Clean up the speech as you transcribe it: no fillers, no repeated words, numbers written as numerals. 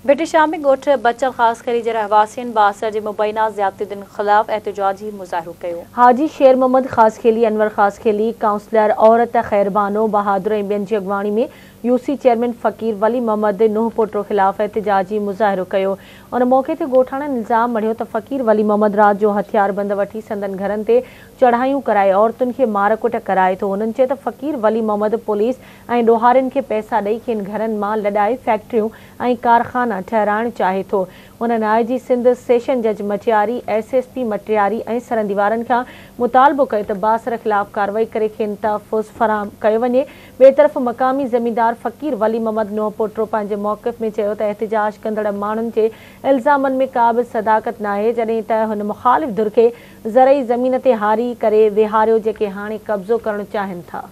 ڀٽ شاهه ۾ ڳوٺ بچل خاصخيلي جي رهواسين بااثر جي مبينا زيادتين خلاف احتجاجي مظاهرو ڪيو. حاجي شير محمد خاصخيلي، انور خاصخيلي، ڪائونسلر عورت خيربانو بهادر ۽ ٻين جي اڳواڻي ۾ يوسي چيئرمين فقير ولي محمد نوحپوٽو خلاف احتجاجي مظاهرو ڪيو. ان موقعي تي ڳوٺاڻن الزام مڙهيو ته فقير ولي محمد رات جو هٿياربند وٺي سندن گهرن تي چڙهايون ڪرائي عورتن کي مارڪٽ ڪرائي ٿو. هنن چيو ته فقير ولي محمد پوليس ۽ ڏوهارين کي پئسا ڏئي کين گهرن مان لڏائي فيڪٽريون ۽ ڪارخانا ٺهرائڻ چاهي ٿو. هنن آء جي سنڌ، سيشن جج Matiari, S S P Matiari ۽ سرندي وارن کان مطالبو ڪيو ته بااثر خلاف ڪارروائي ڪري کين تحفظ فراهم ڪيو وڃي. ٻئي طرف مقامي زميندار فقير ولي محمد نوحپوٽو پنهنجي موقف ۾ چيو ته احتجاج ڪندڙ ماڻهن جي الزامن ۾ ڪا به صداقت ناهي جڏهن ته هن مخالف ڌر کي زرعي زمين تي هاري ڪري ويهاريو جيڪي هاڻي قبضو ڪرڻ چاهين ٿا.